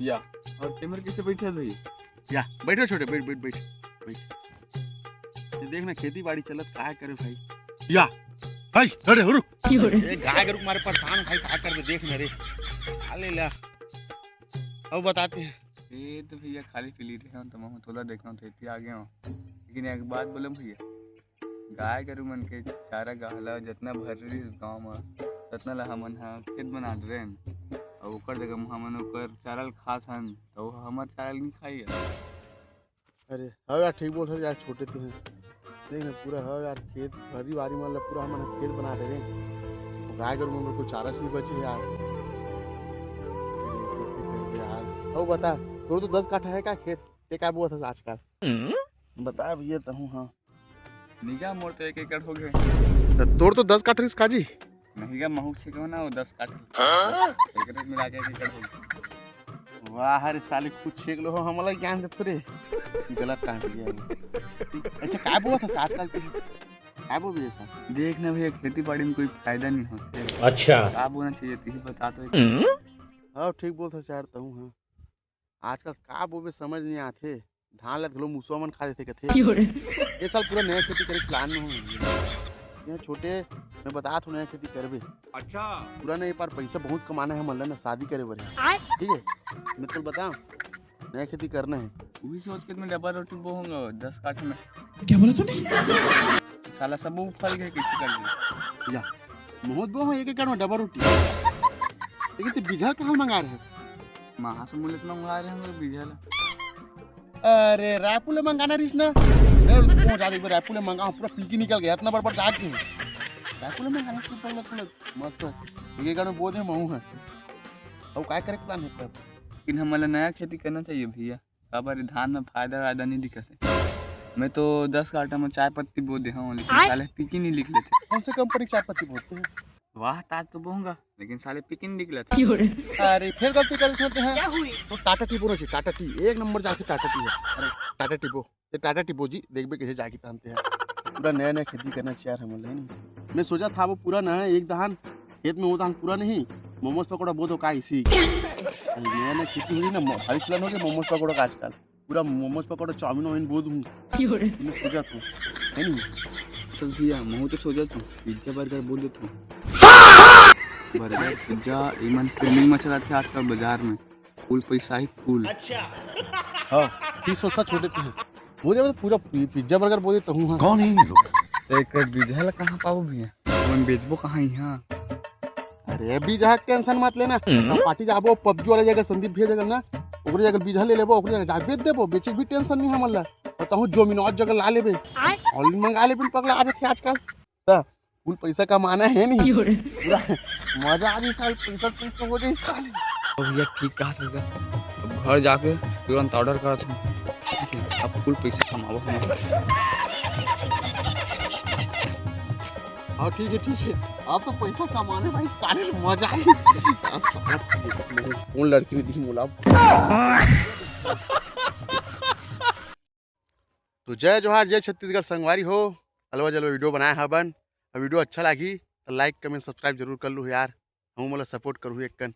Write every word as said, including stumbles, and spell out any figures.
या, अउ तेमेर कइसे बइठे हस भइया? या, बइठो छोटे, बइठ, बइठ, बइठ, बइठ। ये देख ना, खेती बाड़ी चलत, का करे भाई? या, हाय, अरे, हुरु। ए, गाय गरु के मारे परेशान भाई, का करबे, देख ना रे। का ले ला। अउ बताते हैं। ये तो भइया खाली पीली रहे हंव, त महूं तोला देखे हंव, त एती आ गे हंव। लेकिन एक बात बोलंव भइया, गाय गरु मन के चारा गाहला जतना भर रिहिस गांव म, ततना ला हमन ह खेत बना डरेन, अउ ओकर जगह म हमन ओकर चारा ल खात हन, त वो हमर चारा ल नइ खाही। अरे, हव यार, ठीक बोलथस यार, छोटे तें ह। देख ना, पूरा हव यार, खेत, भर्री बारी मन ला पूरा हमन ह खेत बना डरेन। गाय गरु मन बर कोई चारा च नइ बचे यार। अरे, कइसे करबे यार? अउ बता, तोर तो दस काठा हे का खेत? तें का बोवत हस आजकल? बता भइया, तहूं ह। नहीं गा, मोर तो एक एकड़ हो गे। त तोर तो दस काठा रिहिस का जी? नहीं गा, महूं छेकेंव ना, वो दस काठा। हाँ? एकरे मिला के एक एकड़ हो गे। वाह रे साले, खुद छेक ले हो, हमला ज्ञान देथस रे। गलत काम किया है। अइसे का बोवत हस आजकल तें? का बोबे अइसे? देख ना भइया, खेती बाड़ी म कोई फायदा नइ होथे। अच्छा। का बोना चाहिए, तेही बता तो एक। हव, ठीक बोलथस यार, तहूं ह। आजकल का बोबे समझ नइ आथे। धान ल घलो मुसवा मन खा देथे कथे। ये साल पूरा नया खेती करे के plan में हंव। ये छोटे, मैं बतात हंव, नया खेती करबे। अच्छा। पूरा नइ, ए बार पइसा बहुत कमाना हे हमन ला ना, शादी करे बर हे। आय। ठीक हे, मैं तोला बतांव, नया खेती करना हे। उही सोच के मैं डबल रोटी बोहूंगा दस काठा में। क्या बोला तूने? साला सब फल गे, कइसे कर दिया? या, महूं त बोहंव एक एकड़ में डबल रोटी। लेकिन तें बीजा कहां मंगा रहे हस? महासमुंद ले मंगवा रहे हंव बीजा ला। अरे, रायपुर ले मंगाना रिहिस ना। मैं पहुंचा दे, रायपुर ले मंगाहूं, पूरा पीकी निकल गे, अतना बड़ बड़ जात के। रायपुर ले मंगाना रिहिस, पूरा, पूरा मस्त। एक एकड़ में बो देहूं महूं ह। अउ काय करे के plan हे तब? लेकिन हमन ला नया खेती करना चाहिए भइया, काबर ये धान में फायदा वायदा नइ दिखत हे। मैं तो दस काठा में चाय पत्ती बो देहूं, लेकिन आय। साले पीकी नइ निकलत हे। कौन से कंपनी के चाय पत्ती बोते हैं? वाह, त आज तो बोहूंगा, लेकिन साले पीकी नइ निकलत हे। अरे, फेर गलती करे सुनते हैं। क्या हुई? तो टाटा टी बोना चाहिए, टाटा टी, एक नंबर जाके टाटा टी हे। अरे, टाटा टी बो, तें टाटा टी बो जी, देखबे कइसे जाके तानते हैं। पूरा नया नया खेती करना चाहिए यार हमन ला, नहीं? मैं सोचत हंव वो पूरा ना, एक दहान खेत में वो दहान पूरा नहीं, मोमोज पकौड़ा बो दो का इसी। अरे, नया नया खेती होही ना, मो-, हल चलन हो गे मोमोज पकौड़ा का आजकल। पूरा मोमोज पकौड़ा, चाउमीन वाउमीन बो दूं। मैं सोचत हंव, हे नहीं? चल भइया, महूं तो सोचत हंव, पिज्जा बर्गर बो देथंव। बर्गर, पिज्जा, एमन trending में चलत हे आजकल बाजार में। Full पइसा ही full। अच्छा। हव, ठीक सोचथस छोटे तें ह। बो देबे त पूरा पि-, पिज्जा बर्गर बो दे तहूं ह। कौन है ये लोग? त एकर बीजा ला कहां पाबो भइया? ओमन बेचबो कहां इहां? अरे, बीजा के tension मत लेना। हम्म। हम party जाबो, PUBG वाला जगह संदीप भइया जगह ना, ओकरे जगह बीजा ले लेबो, ओकरे जगह जाके बेच देबो, बेचे के भी tension नहीं हमन ला। अउ तहूं Domino's जगह ला लेबे। आय। Online मंगा लेबे, पगला आ जाथे आजकल। त full पइसा कमाना हे नहीं? क्यों रे? पूरा मजा आ जाही साले, पइसा पइसा हो जाही साले। अब भइया ठीक कहा था, अब घर जाके तुरंत order करत हंव, ठीक हे? अब full पइसा कमाबो हम। हाँ, ठीक हे, ठीक हे, अब तो पइसा कमाने भाई साले, मजा आ जाही। अब साला कौन लड़की ने दिखी मोला। तो जय जोहार, जय छत्तीसगढ़ संगवारी हो। अलवा जलवा video बनाए हबन। अब video अच्छा लागही त like, comment, subscribe जरूर कर लू यार, हमू मोला support करहू एक कन।